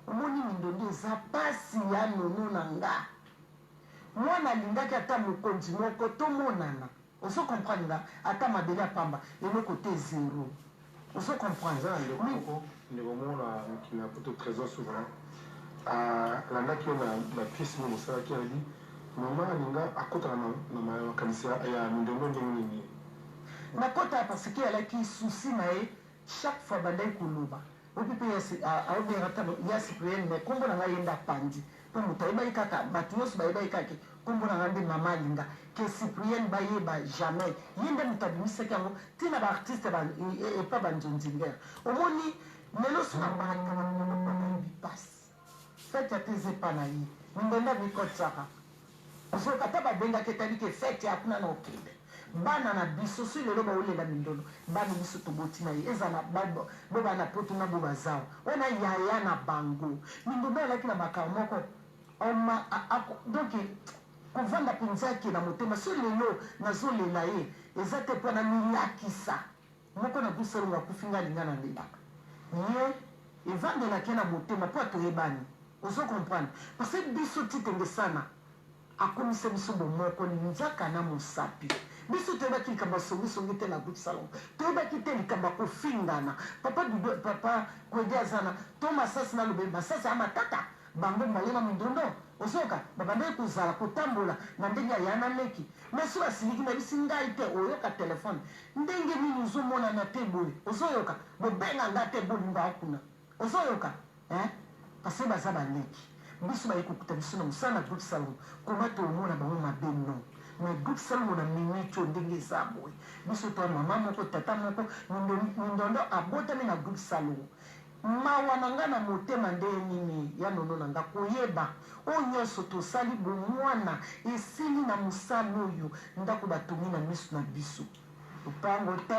Omoni mindondo eza pasi ya nono na nga. Mwana alingaki ata mokonzi moko tomonana. Ozo comprendre nga? Ata mabele ya pamba eloko te zero. Ozo comprendre? Eza na ndeko moko, ndeko moko na mikili na poto Tresor Souverain alandaki yo na pièce moko bosalaki alobi maman alinga akota na makanisi ya mindondo ndenge nini? Nakota parce que alaki souci na ye chaque fois abandaki koloba. Oyebi pe ya ata ya Cyprienne mais kombo na ngai ye nde apanzi po moto ayebaki kaka batu nionso bayebaki kaka ke kombo na ngai nde mama alinga ke Cyprienne bayeba jamais ye nde moto abimisaki yango ti na ba artiste ba epa ba nzonzinger omoni lelo soki abalaka na bayebi pasi fete ata eza epa na ye mindondo amikotisaka. Ozoyoka ata babengaki etali ke fete ya kuna na okende bana na biso soki lelo baolela mindondo bana biso toboti na ye ezala bo bana poto na bo bazawa wana yaya na bango mindondo alaki na makambo moko oma donc kovanda mpenza ke na motema soki lelo nazolela ye eza te mpo na milakisa moko na gusalongo akufi nga alinga na lelaka ye evandelaki ye na motema mpo atoyebani. Ozo comprendre? Parce que biso Titenge sana akomisa biso bomoko linzaka na mosapi. Biso toyebaki likambo ya songi songi te na groupe salongo. Toyebaki te likambo ya kofingana. Papa Doudou, papa Kwedi aza na to masasi na lobe masasi ya matata bango mibale na mindondo. Ozoyoka? Babandaki kozala kotambola na ndenge ya ya na leki. Mais soki asiliki nayebisi ngai te oyoka telephone. Ndenge nini ozomonana te boye? Ozoyoka? Bobenga nga te bolingo akuna. Ozoyoka hein parce que baza ba leki biso baye kokuta biso na musala na groupe salongo comment tomona bango mabe non mais groupe salongo na minute oyo ndenge eza boye biso toa maman moko tata moko mindondo abotami na groupe salongo mawa na nga na motema nde nini ya nono na nga koyeba oyo nionso tosali bomwana esili na musala oyo ndaku batongi na misu na biso Lupango te,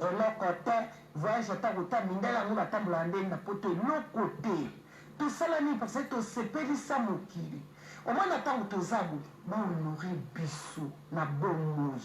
eloko te, voyage ata kota mindele yango batambolaka ndeni na poto eloko te. Tosala nini parce que tosepelisa mokili. Omoni na tango toza boye ba honorer biso na bomoi.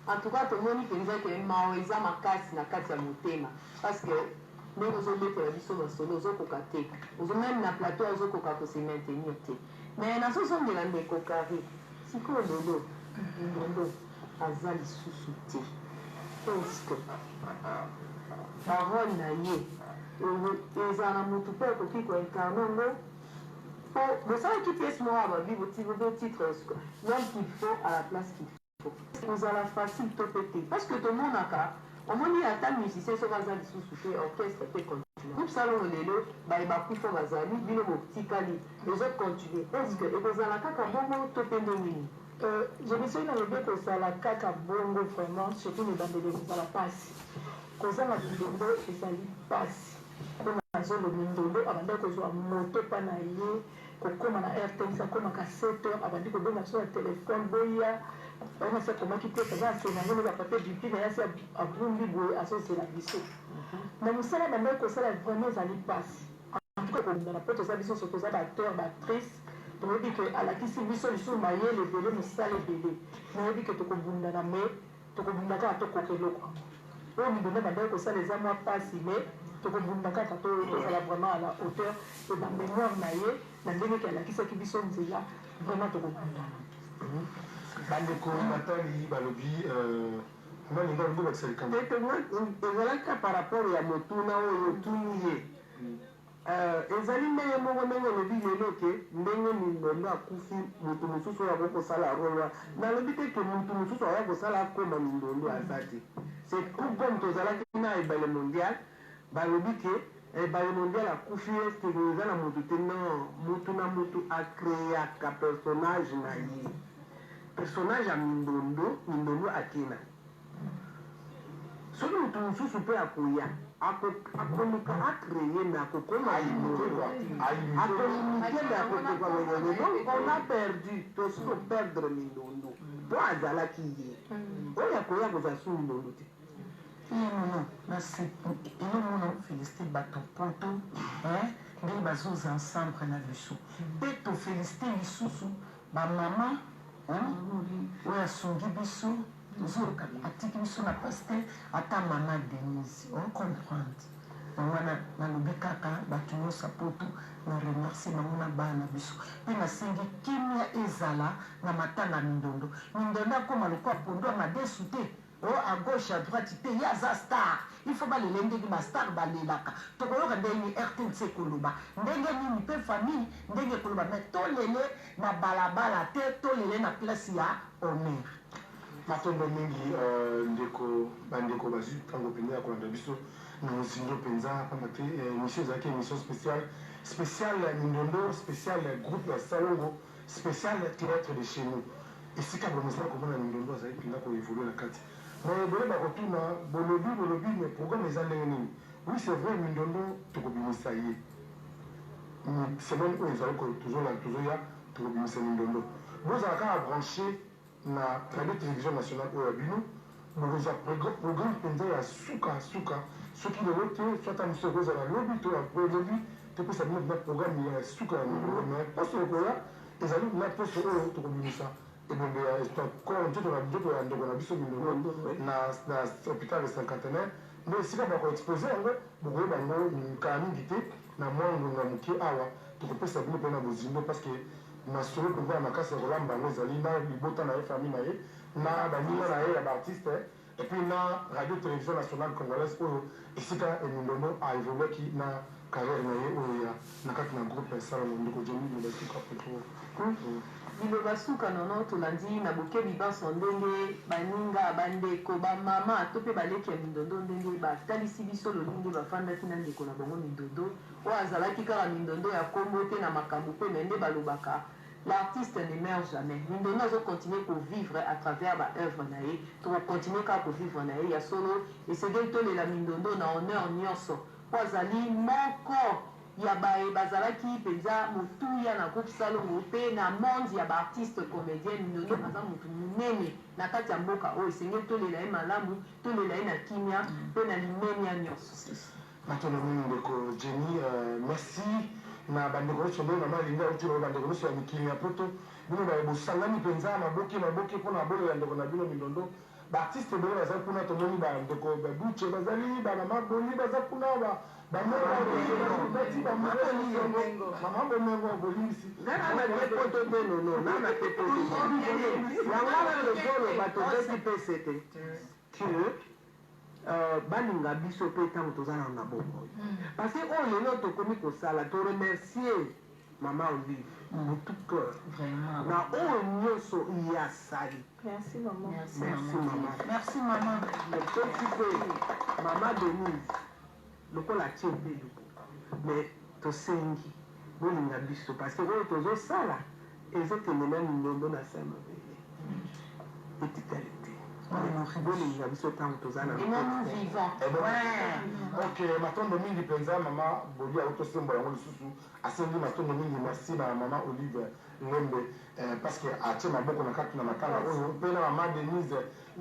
En tout cas tomoni penza que mawa eza makasi na kati ya motema parce que ndenge ozo betela biso masolo ozo koka te ozo meme na plateau ozo koka ko se maintenir te mais nazo zongela ndeko Carine sikoyo lelo mindondo aza lisusu te est ce que ba role na ye ezala na mutu pe akoki ko incarner yango po bosalaki pièce moko ya ba bi titre l'homme qu'il faut à la place qu'il faut ekozala facile to pe te parce que tomonaka omoni ata musicien soki aza lisusu te orchestre pe continue groupe salongo lelo baye bakufa bazali bino botikali ezo continue est ce que ekozala kaka bongo to pe ndenge nini? Je soki nalobi ekozala kaka bongo vraiment surtout na ebandeli ekozala pasi kozanga mindondo ezali pasi po nazolo mindondo abandaki kozua moto epa na ye kokoma na rtnc akomaka 7 heures abandi kobenga biso na telephone boya wana asi akomaki te aza na sena ngo ba papier duty na ye asi abumbi boye azozela biso na mosala abandaki kosala vraiment ezali pasi. En tout cas kobundana po toza biso nionso toza ba acteurs ba actrices toyebi que alakisi biso lisusu mayele ebele musala ebele nayebi que tokobundana mais tokobunda kaka tokoka eloko yango oyo mindondo abandaki kosala eza mwa pasi mais tokobunda kaka tozala vraiment à la hauteur et ba memoire na ye na ndenge ke alakisaki biso nzela vraiment tokobundana. Bandeko batali balobi mama Linda olingi obakisa likambo? Te te ezalaki kaka par rapport ya motuna oyo otuni ye. Euh ezali ndenge moko ndenge olobi lelo ke ndenge mindondo akufi mutu mosusu oyo akoki kosala role wana nalobi te ke mutu mosusu akoya kosala akoma mindondo aza te c'est tout comme tozalaki na ebale mondial balobi ke ebale mondial akufi est ce que eza na mutu te non mutu na mutu a creaka personnage na ye personnage ya mindondo mindondo ake na Soki mutu mususu pe akoya akoluka a creer mais akokoma mindondo ako imiter mais akokoka mindondo donc on a perdu tosi to perdre mindondo po azalaki ye oyo akoya akozala su mindondo te. Ye nono elo mona felicite bato poto hein ndenge bazoza ensemble na biso pe to felicite lisusu ba maman hein oyo asungi biso Tozoyoka atiki biso na pasi te ata mama Denise o comprendre. Yango wana nalobi kaka bato nyonso ya poto na remercier bango na bana na biso pe nasengi kimia ezala na matanga ya mindondo. Mindondo akoma lokola pondu ya madesu te oh à gauche à droite te ye aza star il faut balela ye ndenge ba star balelaka tokoyoka ndenge nini rtnc ekoloba ndenge nini pe famille ndenge ekoloba mais tolele na balabala te tolele na place ya honneur. Matondo mingi ndeko, ba ndeko bazui tango penza ya kolanda biso na mozindo penza pamba te emission ezalaki emission speciale, speciale mindondo, speciale groupe ya salongo, speciale theatre de chez nous esika bomesana komona mindondo azali penza ko evoluer na kati mais ebele bakotuna bolobi bolobi mais programme eza ndenge nini? Oui c'est vrai mindondo tokobimisa ye semaine oyo ezali tozoya tokobimisa mindondo bozala kaka branche Na radio television nationale oyo ya bino bokozwa programme penza ya suka suka soki lelo te soit tango mosusu ekozala lobi to après lobi topesa bino penza programme ya suka ya mikolo mais poso ekoya ezali na poso oyo tokobimisa ebembe ya corps nzoto na nzoto ya ndeko na biso Mindondo na na hopital de cinquantenaire nde esika bako expose yango bokoyeba yango kala mingi te na mwa ngonga moke awa tokopesa bino pe na bozindo parce que Masolo penza ya makasi ya kolamba yango ezali na libota na ye, famille na ye, na baninga na ye ya ba artistes et puis na radio television nationale congolaise oyo esika Mindondo a evoluaki na carrière na ye oyo ya na kati na groupe Salongo. Ndeko Jenny liloba suka po to. Liloba suka Nono, tolandi na bokebi banso ndenge baninga, bandeko, ba mama to pe baleki ya Mindondo ndenge batalisi biso lolenge bafandaki na ndeko na bango Mindondo. Oyo azalaki kaka mindondo ya kombo te na makambu pe mais nde balobaka l'artiste ne meurt jamais mindondo azo continuer ko vivre à travers ba oeuvres na ye toko continuer kaka ko vivre na ye ya solo esegeli tolela mindondo na honneur nionso po azali moko ya baye bazalaki penza motuya na groupe salongo pe na monde ya ba artistes comediens mindondo aza mutu munene na kati ya mboka oyo esengeli tolela ye malamu tolela ye na kimia pe na limemia nionso. Matondo mingi ndeko Jenny merci na ba ndeko nionso ndenge mama Linda awuti koloba ba ndeko nionso ya mikili ya poto bino baye bosangani penza maboke maboke pona bolela ndeko na bino mindondo ba artiste ebele bazali kuna tomoni ba ndeko ba Doutshe bazali ba mama Boni baza kuna ba ba bati ba mama Bomengo bolimbisi Nga na na ke poto te nono nga na ke poto te yango wana tozoloba tobeti pe sete que balinga biso pe tango toza nanu na bomoi parce que oyo lelo tokomi kosala to remercier maman olive de tout coeur na oyo nioso ye asali Merci maman. Merci maman. Merci maman. Topesi pe maman Denise lokola atie pe loboko mais tosengi bolinga biso parce que oyo tozosala ezokende na mindondo na se ya mabele etikali te bolinga biso ntango toza na Ok matondo mingi penza mama Boli auti osembola yango lisusu asengi matondo mingi merci na mama Olive Lembe parce que atie maboko na kati na matanga oyo pe na mama Denise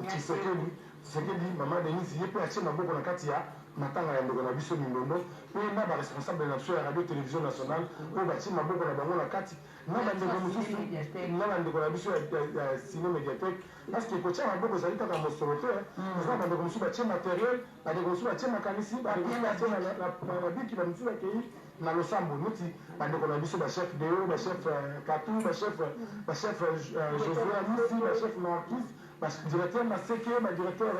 Tshisekedi Tshisekedi mama Denise ye pe atie maboko na kati ya matanga ya ndeko na biso Mindondo pe na ba responsable na biso ya radio television nationale oyo batie maboko na bango na kati na ba ndeko mosusu na ba ndeko na biso ya cine mediathèque parce que kotia maboko ezali kaka mosolo te eza na bandeko mosusu batie materiel bandeko mosusu batie makanisi bandeko mosusu batie na biki ba mosusu bakei na losambo neti bandeko na biso ba chef deo ba chef katu ba chef ba chef Josue Amisi ba chef Marquis ba directeur Maseke ba directeur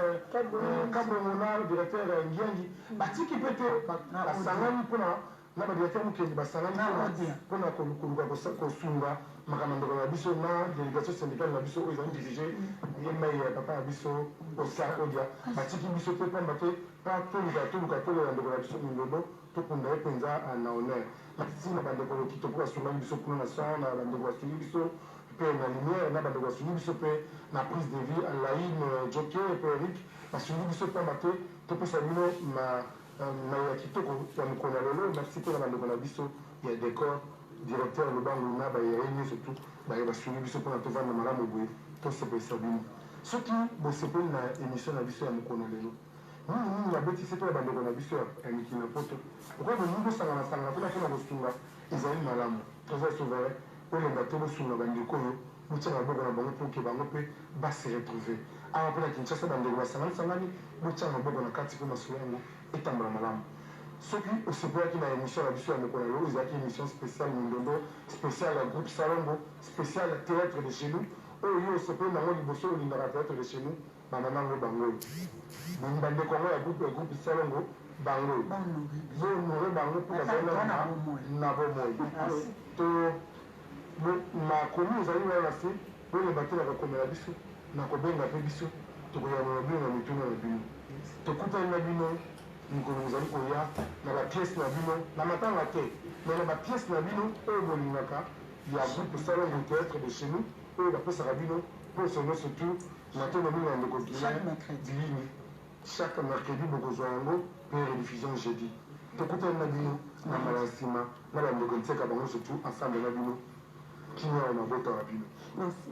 Kabongo na directeur Ngiangi batiki pe te basangani mpona na ba directeur Mukendi basangani mpo na koluka kosunga makambo ya ndeko na biso na delegation syndicale na biso oyo ezali dirige ye mai ya papa na biso Oscar Odia batiki biso te pamba te pa toluka toluka tolela ndeko na biso Mindondo tokunda ye mpenza na honneur. Merci na bandeko Lokito mpo basungaki biso kuna na son na bandeko basungi biso mpe na lumière na bandeko basungi biso mpe na prise de vue Alain Joke mpe Eric basungi biso pamba te topesa bino ma Maye ya kitoko ya mokolo ya lelo merci pe na ba ndeko na biso ya decor directeur Lubangu na baye ya ye nioso tout baye basungi biso pona tovanda malamu boye tosepelisa bino soki bosepeli na emission na biso ya mokolo na lelo mingi mingi na beti sete na ba ndeko na biso ya mikili na poto lokola bolingi bosangana sangana kuna pona kosunga ezali malamu Trésor Souverain bolemba te bosunga ba ndeko oyo botia maboko na bango pour que bango pe ba se retrouver. Awa pe na Kinshasa ba ndeko basangani sangani, botia maboko na kati po masolo yango etambola malamu. Soki osepelaki na emission na biso ya mokolo ya lelo, ezalaki emission speciale Mindondo, speciale ya groupe Salongo, speciale ya theatre de chez nous, oyo yo osepeli na yango liboso olingaka theatre de chez nous, ba mama yango bango oyo. Ba ndeko yango ya groupe ya groupe Salongo bango oyo. Bo honorer bango mpo bazali nanu na bomoi. To bo makomi ezali wana na se, bolemba te na kokomela biso, na kobenga mpe biso, tokoyanola bino na mituna na bino. Tokutani na bino. Mikolo mizali koya, na ba pièces na bino, na matanga te, mais na ba pièces na bino oyo bolingaka ya groupe Salongo Theatre de chez nous oyo bapesaka bino poso nioso tout matondo mingi na ndeko Guylain Bilini chaque mercredi bokozua yango pe rediffusion jeudi. Tokutani na bino na mbala ya sima na ba ndeko Nseka bango surtout ensemble na bino kimia o mabota na bino. Merci.